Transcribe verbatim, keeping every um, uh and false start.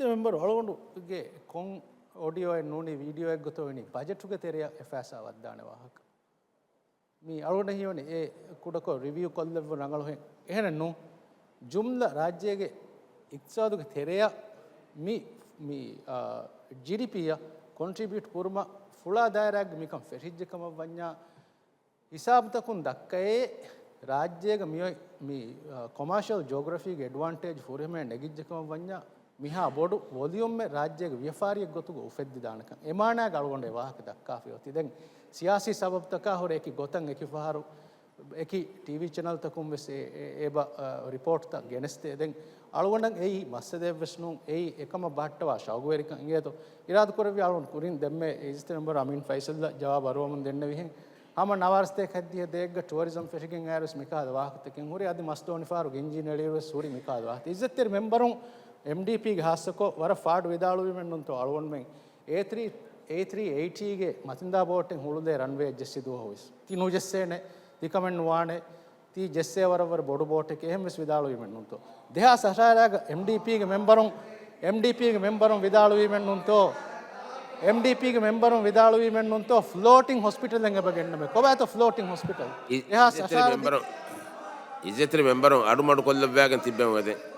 މެމްބަރު އަޅުގަނޑުގެ ކޮން އޮޑިއޯއެއް ނޫނީ ވީޑިއޯއެއް ގޮތަށް ވަނީ ބަޖެޓުގެ ތެރެއަށް އެ ފައިސާ ވައްދާނެ ވާހަކަ. މި އަޅުގަނޑަށް ހީވަނީ އެ ކުޑަކޮށް ރިވިއު ކޮށްލެއްވުން ރަނގަޅުހެން. އެހެނެއް ނޫން. ޖުމްލަ ރާއްޖޭގެ އިޤްތިޞާދުގެ ތެރެއަށް މި، މި، އާ، ޖީޑީޕީއަށް ކޮންޓްރިބިއުޓް ކުރުމަށް ފުޅާ ދާއިރާގެ މިކަން ފެށިއްޖެ ކަމަށް ވަންޏާ، ހިސާބުތަކުން ދައްކައޭ، ރާއްޖޭގަ މިއޮތް މި، އާ، ކޮމާޝަލް ޖޯގްރަފީގެ އެޑްވާންޓޭޖް ފުރިހަމަޔަށް ނެގިއްޖެ ކަމަށް ވަންޏާ، މިހާ ބޮޑު ވޮލިއުމެއް ރާއްޖޭގެ ވިޔަފާރިއެއް ގޮތުގަ އުފެއްދިދާނެކަން އެ މާނާގަ އަޅުގަނޑު އެ ވާހަކަ ދައްކާފައި އޮތީ. ދެން ސިޔާސީ ސަބަބުތަކާ ހުރެ އެކި ގޮތަށް އެކި ފަހަރު އެކި ޓީވީ ޗެނަލްތަކުން ވެސް އެ، އެ، އެބަ، އަ، ރިޕޯޓްތައް ގެނެސްދޭ. ދެން އަޅުގަނޑަށް އެއީ މައްސަލައެއް ވެސް ނޫން. އެއީ އެކަމަށް ބަހައްޓަވާ ޝައުގުވެރިކަން އިނގޭތޯ. އިރާދަކުރެއްވި އަޅުގަނޑު ކުރިން ދެންމެ އިޖްތިމާޢީ މެމްބަރު އަމީން ފައިސަލްއަށް ޖަވާބު އަރުވަމުން ދެންނެވިހެން. ހަމަ ނަވާރަސަތޭކަ ހައްދިހަ ދޭއްގަ ޓުއަރިޒަމް ފެށިގެން އައިރުވެސް މިކަހަލަ ވާހަކަތަކެއް ހުރި. އަދި މަސްދުވަނިފަހަރު ގެންޖީނެޅިއިރުވެސް ހުރި މިކަހަލަ ވާހަކަ. އިއްޒަތްތެރި މެމްބަރުން، އެމްޑީޕީގެ ހާއްސަކޮށް ވަރަށް ފާޑު ވިދާޅުވީމެއް ނޫންތޯ އަޅުގަނޑުމެން އޭ ތްރީ، އޭ ތްރީ އޭޓީގެ މަތިންދާ ބޯޓެއް ހުޅުލޭ ރަންވޭއަށް ޖެއްސި ދުވަހު ވެސް. ތި ނުޖެއްސޭނެ، ތި ކަމެއް ނުވާނެ، ތި ޖެއްސޭ ވަރަށް ވަރަށް ބޮޑު ބޯޓެކޭ އެހެން ވެސް ވިދާޅުވީމެއް ނޫންތޯ. ދެހާސް އަށާރައިގަ އެމްޑީޕީގެ މެމްބަރުން، އެމްޑީޕީގެ މެމްބަރުން ވިދާޅުވީމެއް ނޫންތޯ. އެމްޑީޕީގެ މެމްބަރުން ވިދާޅުވީމެއް ނޫންތޯ ފްލޯޓިން ހޮސްޕިޓަލެއް އެބަ ގެންނަމޭ. ކޮބާތޯ ފްލޯޓިން ހޮސްޕިޓަލް؟ އި-، ދެހާސް އަށާރަ މެމްބަރު، އިއްޒަތްތެރި މެމްބަރު އަޑުމަޑު ކޮށްލައްވާގެން ތިއްބެމު ވެދެ.